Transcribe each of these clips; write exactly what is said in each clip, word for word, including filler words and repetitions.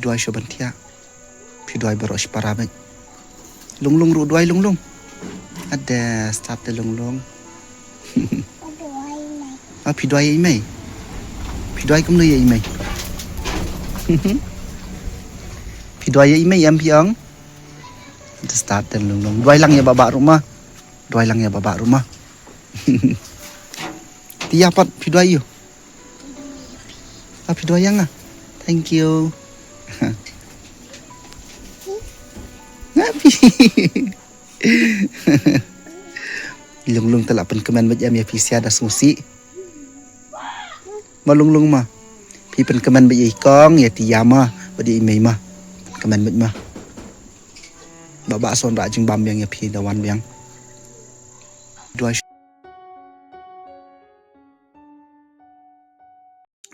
Duwai sha ban thiah. Phi duwai baroh shi para bad. Lung lung ruh duwai lung lung. Ade start te lung lung. Ah, phi duwai ïa i mei. Phi duwai kumno ïa i mei. Phi duwai ïa i mei em phi ong. Ade start te lung lung. Duwai lang ïa baba ruh ma. Duwai lang ïa baba ruh ma. Tia pat phi duwai ïa u. Ah, phi duwai ïa nga. Thank you. Nga phi. Lung lung te la pynkmen bad ïa phi sia da sngewsih. Ma lung lung ma. Phi pynkmen bad ïa i kong ïa Tia ma bad ïa i mei ma. Pynkmen bad ma. Baba son ra jingbam biang ïa phi da wan biang. Duwai.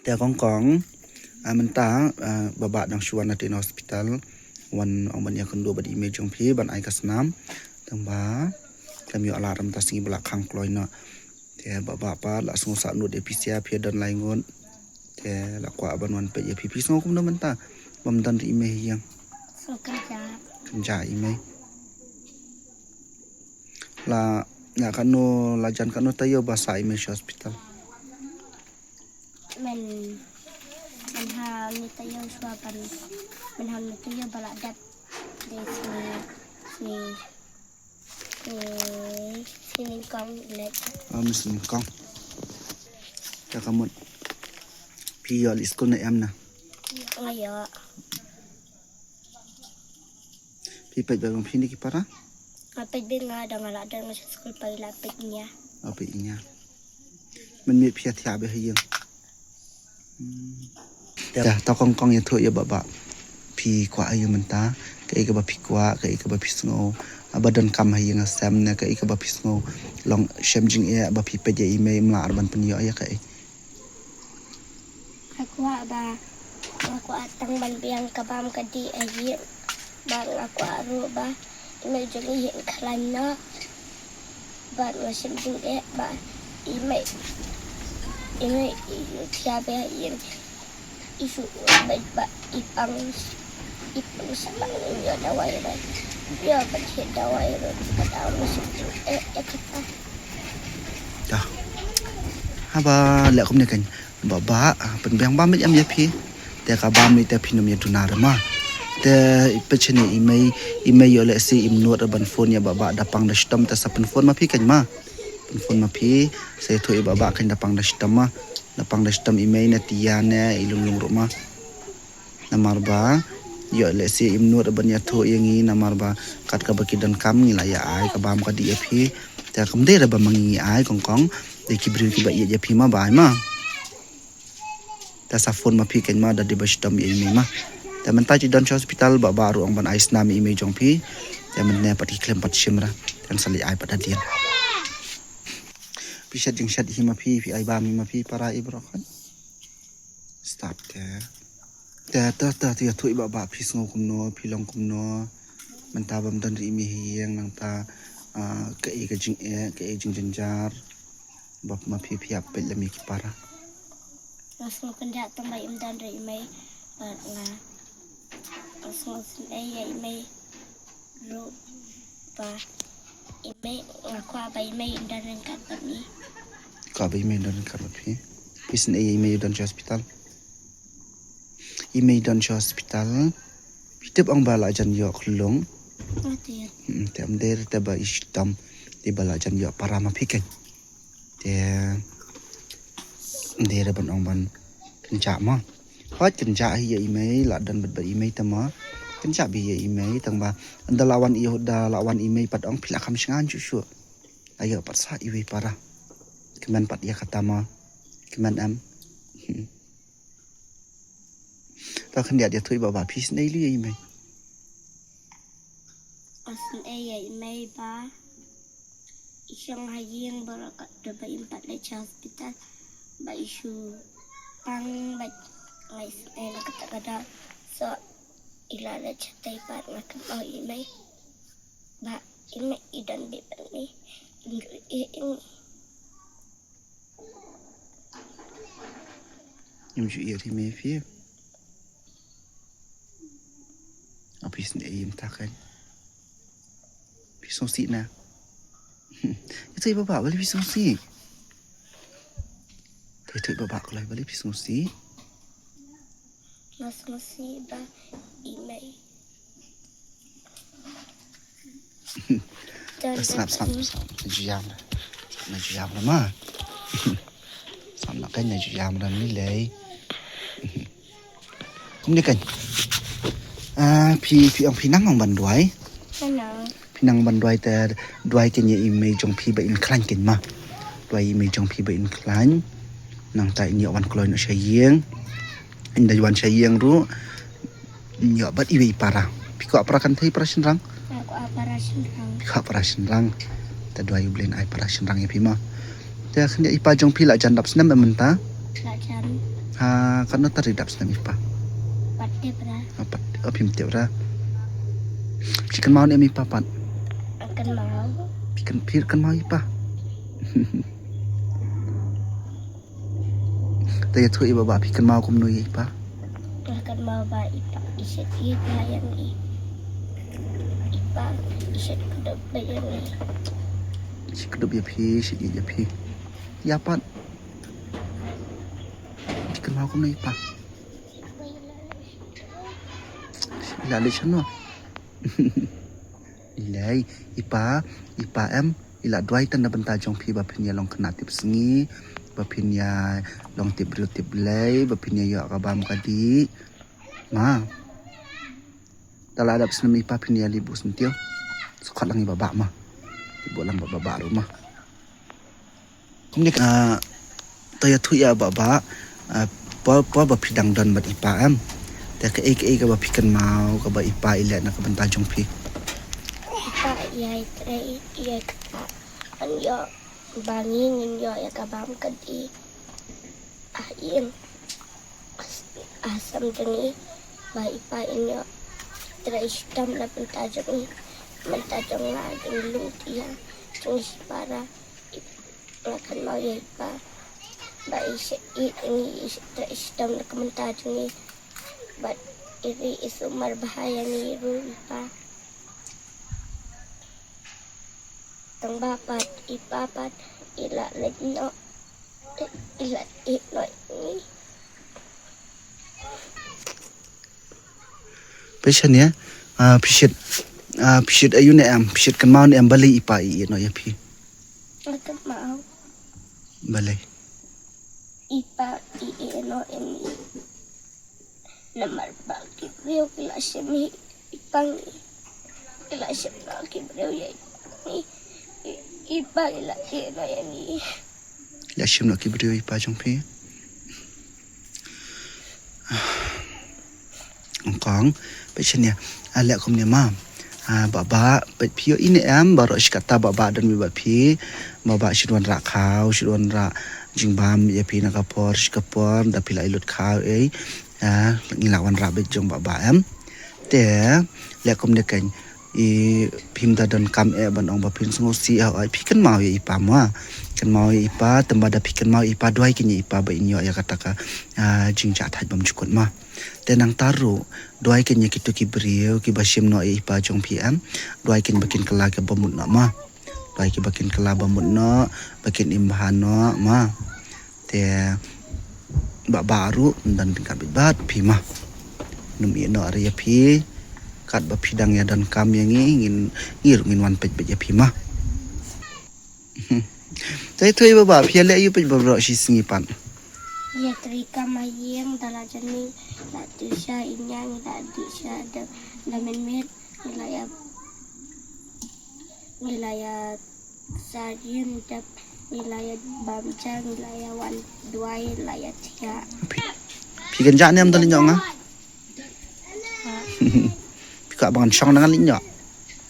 Te kong kong, ah, mynta, ah, baba dang shu wan na te na hospital, wan ong ban ïa kynduh bad i mei jong phi ban ai ka snam. Tang ba khlem ïoh lah, mynta sngi ba la khang kloi noh. Te baba pat la sngewsah nud ïa phi sia, phi don lai ngut. Te la kwah ban wan peit ïa phi, phi sngew kumno mynta bym don ri i mei ha ïing? Sngew kynjah. Kynjah i mei. La, la katno, la jan katno taïew ba sah i mei sha hospital? Men, men ha ni taïew shuwa ban, men ha ni taïew ba la dep. Dei sngi, sngi, sngi, sngi nyngkong leit. Ah, sngi nyngkong. Te ka mut phi ïoh leit skul ne em na? Nga ïoh. Phi peit bad phi ne ki para? Nga peit bad nga, da nga la don nga sha skul pa i la peit ïa nga. Oh, peit ïa nga. Mynmiet phi ïa thiah bad ha ïing. Hmm. Te, te kong kong ïathuh ïa baba. Phi kwah aïu mynta? Kaei kaba phi kwah, kaei kaba phi sngew? Haba donkam ha ïing ha sem ne kaei kaba phi sngew? Long shem jingeh ba phi peit ïa i mei, ym lah ban pynïoh ïa kaei? Nga kwah ba, nga kwah tang ban biang ka bam ka dih ha ïing. Ba nga kwah ruh ba i mei jong ngi hi khlaiñ noh. Ba nga shem jingeh ba i mei, i mei i thiah bad ha ïing. I shu ba, ba i pang, i pang sa ba i ïoh dawai ruh. Ïoh ba thiah dawai ruh. Ba dawai nga shem jingeh ïa kata. Dah. Haba leh kumne kan baba, ah, pynbiang bam ïa phi. Te ka bam ni te phin ym ïa duna re ma. Te peit shane i mei, i mei ïoh lehse im nud ban phone ïa baba, da pang da shitom te sa pynphone ma phi kan ma. Pynphone ma phi, sa ïathuh ïa baba kan da pang da shitom ma. Da pang da shitom i mei ne Tia ne i Lunglung ruh ma. Namar ba ïoh lehse im nud ban ïathuh ïa ngi, namar ba kat kaba ki donkam ngi la ïa ai ka bam ka dih ïa phi. Te kam dei re ba ma ngi ngi ai kong kong, dei ki briew kiba ïeit ïa phi ma ba ai ma. Te sa phone ma phi kan ma, da dei ba shitom ïa i mei ma. Te mynta ju don sha hospital, baba ruh ong ban ai snam ïa i mei jong phi. Te mynne pat ki khlem pat shim re. Te sa leit ai pat hadien. Phi shet jingshet hi ma phi, phi ai bam hi ma phi, para i baroh kan. Start te. Te, te, te, te, ïathuh ïa baba, phi sngew kumno, phi long kumno. Mynta bym don ri i mei ha ïing, nangta, ah, kaei ka jingeh, kaei jingjynjar. Baba ma phi, phi ïa peit lem ïa ki para. Nga sngew kynjah tang ba im don ri i mei bad nga, nga sngew sngewsih ïa i mei ruh ba i mei, nga kwah ba i mei im don ryngkat bad ngi. Kwah ba i mei im don ryngkat bad phi. Phi sngew ïa i mei don sha hospital. I mei don sha hospital. Phi tip ong ba la jan ïoh khlung. Nga tip. Hmm, te ym dei te ba i shitom. Te ba la jan ïoh para ma phi kan. Te ym dei re ban ong ban kynjah ma. Hooid kynjah hi ïa i mei, la don bad bad i mei te ma. Kynjah bha ïa i mei tang ba ynda la wan i, da la wan i mei pat ong phi la kham shngaiñ shuh shuh. La ïoh pat sa iwei para. Kmen pat ïa kata ma. Kmen em. Hmm. To khyndiat ïathuh ïa baba, phi sngew ïa i mei. Nga sngew ïa i mei ba i shong ha ïing baroh katto ba im pat leit sha hospital ba i shu pang bad nga sngew na kata ka daw. So i la leit shatei pat nga kynmaw ïa i mei. Ba i mei i don bad ngi. Im ju ïa i mei. Im ju ïa i mei phi. Aphi sngewsih ïa ita kan. Phi sngewsih na. Ïathuh ïa baba balei phi sngewsih. Ïathuh ïa baba kloi balei phi sngewsih. Nga sngewsih ba i mei. Sngap, sngap, sngap. Na ju ïam. Na ju ïam ma. Sngap na kan na ju ïam ram ni lei. Kumne kan. Ah, phi, phi ong phi nang ong ban duwai. Phi nang ban duwai te duwai kan ïa i mei jong phi ba in khlaiñ kan ma. Duwai i mei jong phi ba in khlaiñ. Nangta in ïoh wan kloi noh sha ïing. In da wan sha ïing ruh. In ïoh bad iwei i para. Phi kwah para kynthei para shynrang. Phi kwah para shynrang. Te duwai u Blei ai para shynrang ïa phi ma. Te khyndiat i pa jong phi la jan dap snem em mynta. La jan. Ha, katno tarik dap snem i pa. Pat tip ra. Ha, pat, oh, phim tip ra. Phi kynmaw ne em i pa pat. Kynmaw. Phi kyn, phi kynmaw i pa. Te ïathuh ïa baba phi kynmaw kumno ïa i pa. Nga kynmaw ba i pa i shet ïa i pa ïa ngi. I pa i shet kdup ba ïa ngi. Shet kdup ïa phi, shet ïa phi. Ïa pat. Phi kynmaw kumno ïa i pa. Ila lei shano. Ilei, i pa, i pa em, ila duwai tang na bynta jong phi ba phin ïa long khynnah tip sngi, ba phin ïa long tip briew tip Blei, ba phin ïa ïoh ka bam ka dih. Ma. Da la dap snem i pa phin ïa lip bus ntio. Sukhat lang i baba ma. Lip bus lang baba ruh ma. Kumne ka, to ïathuh ïa baba, ah, por, por ba phi dang don bad i pa em. Te kaei kaei kaba phi kynmaw kaba i pa i leh na ka bynta jong phi. I pa i ai trei i ai kata. An ïoh ba ngi ngin ïoh ïa ka bam ka dih. Ah, ïa. Ah, sam jong ngi ba i pa in ïoh trei shitom na bynta jong ngi. Bynta jong nga jong lung tiang jong shipara. Nga kynmaw ïa i pa ba i shet ïa ngi, i shet trei shitom na ka bynta jong ngi. Bad i ri i sumar bha ïa ngi ruh i pa. Tang ba pat i pa pat i la leit noh. I la ïeh noh ïa ngi. Phi shet ne, ah, phi shet, ah, phi shet aïu ne em, phi shet kynmaw ne em balei i pa i ïeh noh ïa phi. Nga kynmaw. Balei. I pa i ïeh noh ïa ngi. Namar ba ki briew ki la shim ïa i pa ngi. Ki la shim noh ki briew ïa i pa ngi. I, i pa i la ïeh noh ïa ngi. La shim noh ki briew ïa i pa jong phi. Ong kong, peit shane, ah, leh kumne ma. Ah, baba, peit phi ïohi ne em, baroh shi katta baba don bad phi. Baba shu wanrah khaw, shu wanrah jingbam ïa phi na ka por shi ka por, da phi la ïa lut khaw ei. Ah, ngi la wanrah beit jong baba em. Te, leh kumne keiñ. I phim da donkam eh ban ong ba phin sngewsih, hooid phi kynmaw ïa i pa ma. Kynmaw ïa i pa, tang ba da phi kynmaw ïa i pa, duwai keiñ ïa i pa ba in ïoh ïa kata ka, ah, jingjahthait bymjukut ma. Te nangta ruh, duwai keiñ ïa kito ki briew kiba shim noh ïa i pa jong phi em. Duwai keiñ ba kin kylla kiba mut noh ma. Duwai kiba kin kylla ba mut noh, ba kin im bha noh ma. Te baba ruh ym don ryngkat bad phi ma. Nym ïeh noh re ïa phi. Katba phi dang ïa donkam ïa ngi, ngin, ngi ruh ngin wan peit beit ïa phi ma. Te ïathuh ïa baba, phi ïaleh aïu peit baroh shi sngi pat? Ïa trei kam ha ïing, da la jan ngi la tiew sha ïing, ngi la dih sha da, da mynmiet, ngi la ïa, ngi la ïa Sa ïing dep ngi la ïa bam ja, ngi la ïa wan duwai, la ïa thiah. Phi, phi kynjah ne em da lynñiuh nga? Ha. Phi kwah ba ngan shong ne ngan lynñiuh?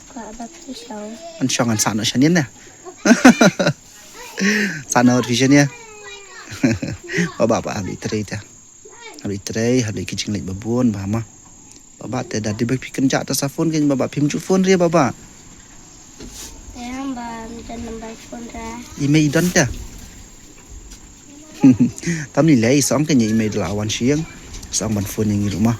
Kwah ba phi shong. Ngan shong, ngan sah noh shane ne. Sah noh phi shane. Baba, baba, hap leit trei te. Hap leit trei, hap leit ki jingleit ba bun bha ma. Baba te da dei ba phi kynjah ta sa phone keiñ baba, phim ju phone re baba. Te haba ym don number phone ra. I mei i don te. Tam lei lei, sa ong keiñ i mei da la wan sha ïing. Sa ong ban phone ïa ngi ruh ma.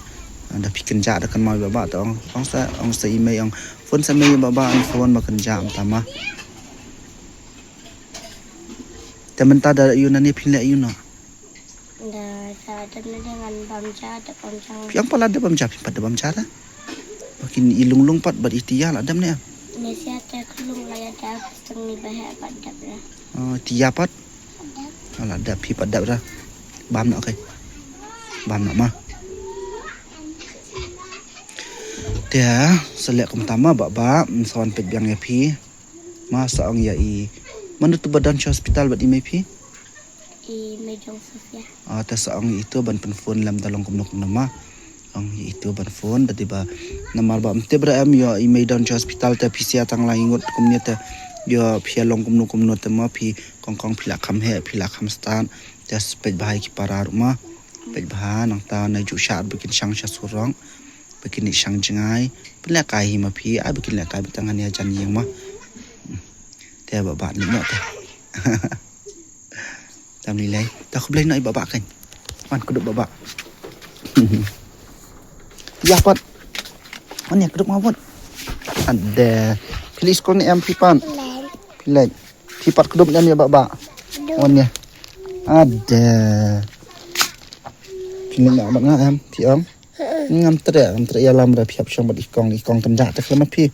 Da phi kynjah da kan mai baba ta ong ong sa ong sa i mei ong phone sa mei baba ong phone ba kynjah mynta ma. Te mynta da ïu na ne phin leh ïu na. Da sa dam na dengan bam ja da bam jang. Phi ong pat la da bam ja phi pat da bam ja da. Ba kin i lung lung pat bad i tia la dam ne. Ne sia te klung la ya da pastang ni ba he pat dap la. Oh, tia pat. La dap phi pat dap ra. Bam na kai. Bam na ma. Te sa leh kumta ma baba, sa wan peit biang ïa phi. Ma sa ong ïa i. Mano tu ba don sha hospital bad i mei phi? I mei jong Sofia. Ah, te sa ong ïa itu ban pynphone lem da long kumno kumno ma. Ong ïa itu ban phone da diba. Namar ba mte bra em ïa i mei don sha hospital te phi sia tang la ingut kumne te ïa phi long kumno kumno te ma phi kong kong phi la kham he phi la kham stad. Te peit bha ïa ki para ruh ma. Peit bha nangta na ju sha ba kin shang sha surok. Ba kin shang jngai. Pynleh kai hi ma phi ai ba kin leh kai ba tang han ïa jan ïing ma. Te baba ni ma te. Tam ni lai. Ta khublei na i baba kan. Wan kudup baba. Ya pat. Wan ya kudup ma pat. Ade. Phi leh skul ne em phi pat. Phi leh. Phi pat kudup ne em ya baba. Wan ya. Ade. Phi leh na baba em phi ong. Ngam treh ngam treh ïalam da phi hap shong bad i kong i kong kynjah te khlem ma phi.